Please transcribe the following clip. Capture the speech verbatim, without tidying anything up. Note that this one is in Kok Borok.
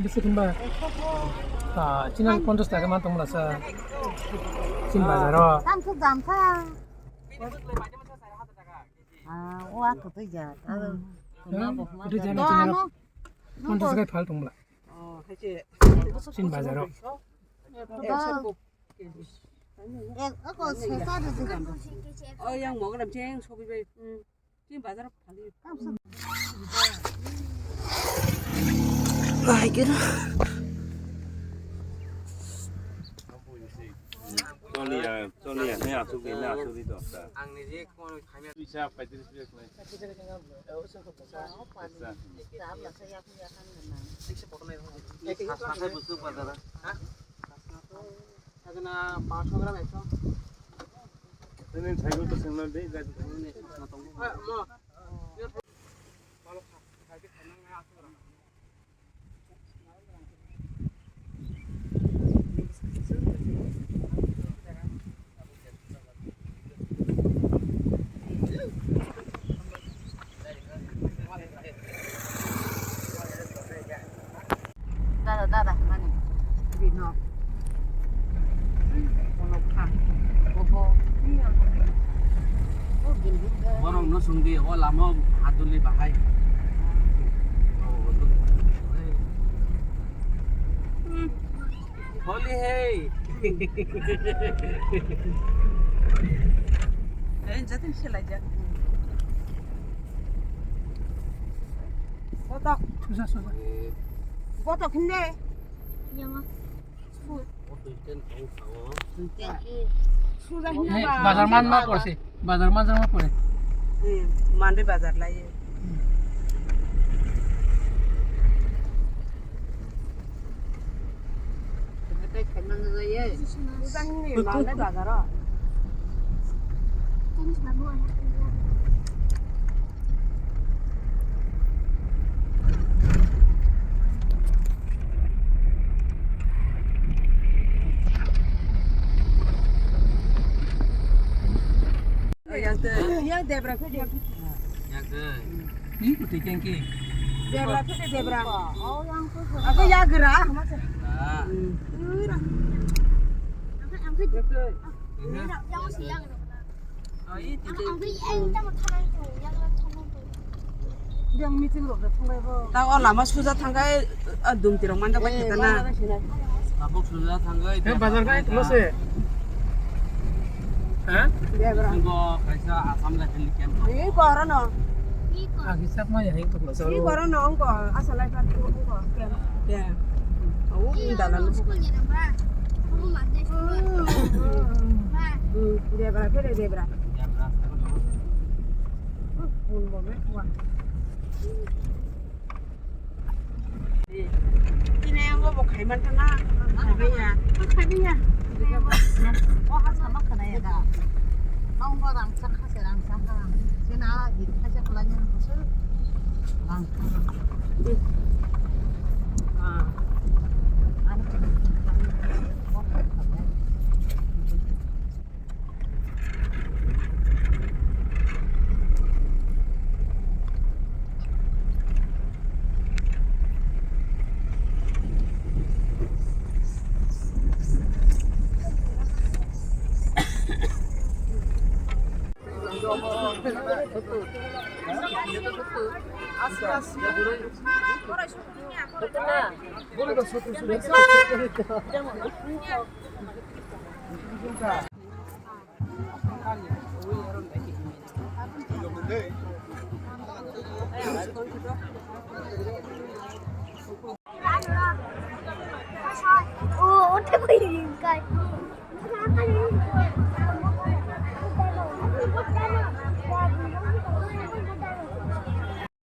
Bisi khin ba? Ah, chini ponchash taka man tong mala sa. Chini bazar o. Tam suk jam kha. Ah, o a kutui ja. Ado. Hmm. Kutui ja na chini ponchash taka phal tong mala. Oh, hai che. Chini bazar o. Ek, ako sesa de. Oh, yang mau kena ceng, sobi bai. Hmm. Chini bazar phali. Hai kira. Choliya, choliya, ne asuk ni, ne asuk ni dosta. Ang ni je kono khamya. Tuisa paitris. Tuisa. Tuisa. Tuisa. Tuisa. Sini cycle to sengna de, gari to sengna de. Dada, dada, mani. Bino. Kono kha. Oho. Borok no sungdi, o lama hatuli bahai. Holi hey. Eh, jatin silai jak. Koto. Susa, susa. Koto khinde. Yang. Susa hina ba. Bazar man ma porse. Bazar man jang ma pore. Hmm, Monday bazar lai. Susa hina Monday bazar o. Yang te, yang debra ke dia. Yang te. Ni ku te kengki. Debra ke debra. Aku yang gerak. Ah. Gerak. Yang si yang. Ta o lama suja thangkai, a, dumti rok manjak bai kheta na. Tabuk suja thangkai. He bazar kai tulo se. Ha? Debra. Singo kaisa Assam level ni camp. Ni korono. Agi sak ma ya hing tuklo. Ni korono ongko, asa lai pat ongko camp. Ya. Au, dalan. Debra, kere debra. Chini ang bo khai man thana. Khai ya. Khai ya. O ha sama khana ya da. Nong bo rang sak kha se rang sak kha. Chini ala hit kha se kala nyan ko se. Rang kha. Ah.